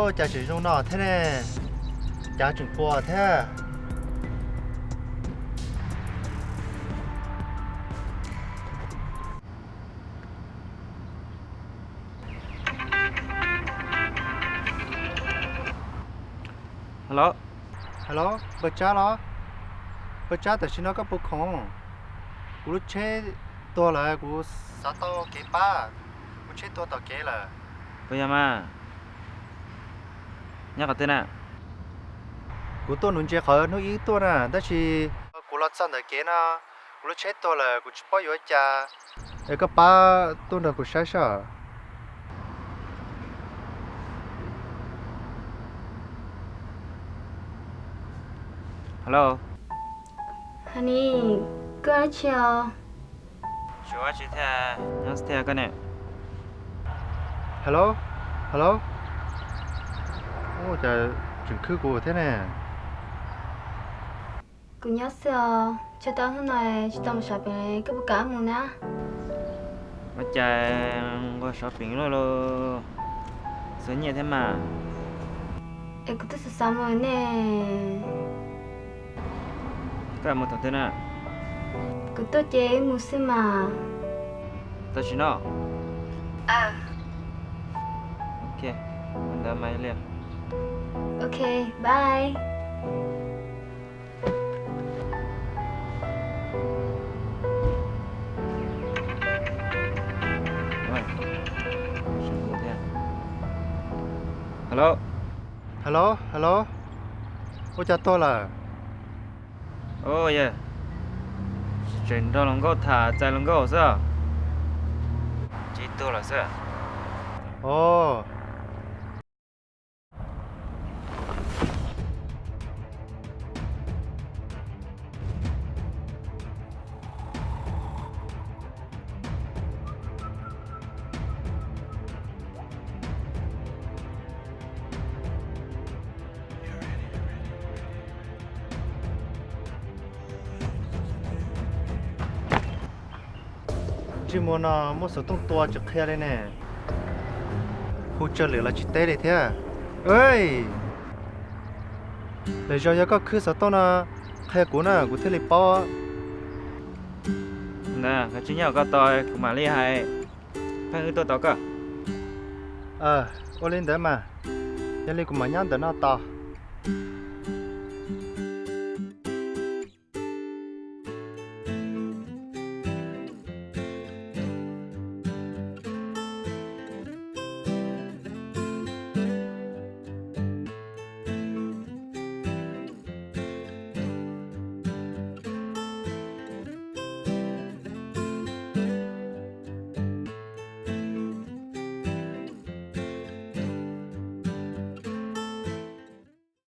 Ua cas tseem zoo no thiab ne? Cav tseem puas thiab? Hello, hello, npawg Tsab los? Npawg Tsab, tam sim no koj puas khoom? Kuv lub tsheb tuag lawm, kuv xav tau kev pab. Kuv tsheb tuag tom kev lawm. Puas yog mas? Nyob qhov twg na? Kuv tuaj nuv ntses qhov hnub ib tuaj na, tab sis kuv los txog ntawm kev no, kuv lub tsheb tuag lawm, kuv tsis paub yuav ua cas. Es koj pab tuaj nrog kuv saib saib. Hello. Honey, koj dab tsi os? Tsis ua dab tsi thiab, nyob thiab koj ne? Hello, hello. Ua cas tseem khwb kuv thiab ne? Kuv nyob xwb os, tsaug tau hnub no tsis tau mus sawv peev, koj puas kam mus na? Ua cas nquag sawv peev luaj los, txom nyem thiab mas. Es kuv twb xav xav mus ne. Koj mus thaum twg na? Kuv tuaj ces wb mus xwb mas. Tam sim no? Ok, ntawd mas li. Ok, bye. Hello, hello, hello. Ua cas tuag lawm? Yog tseem nrog luag nkauj tham txais luag nkauj xwb. Ces tuag lawm xwb. Os. Ntsej muag no muab xov tooj tua tsis qhia li ne. Hu tsawg lwm los tsis teb li thiab. Lwm zaus yog koj khwb xov tooj no qhia kuv na, kuv thiaj li paub. Ntawd koj tsis nyob koj tos kuv mam li hais pheej wb tuaj tos koj. Ua li ntawd mas, yog li kuv mam nyob ntawm no tos.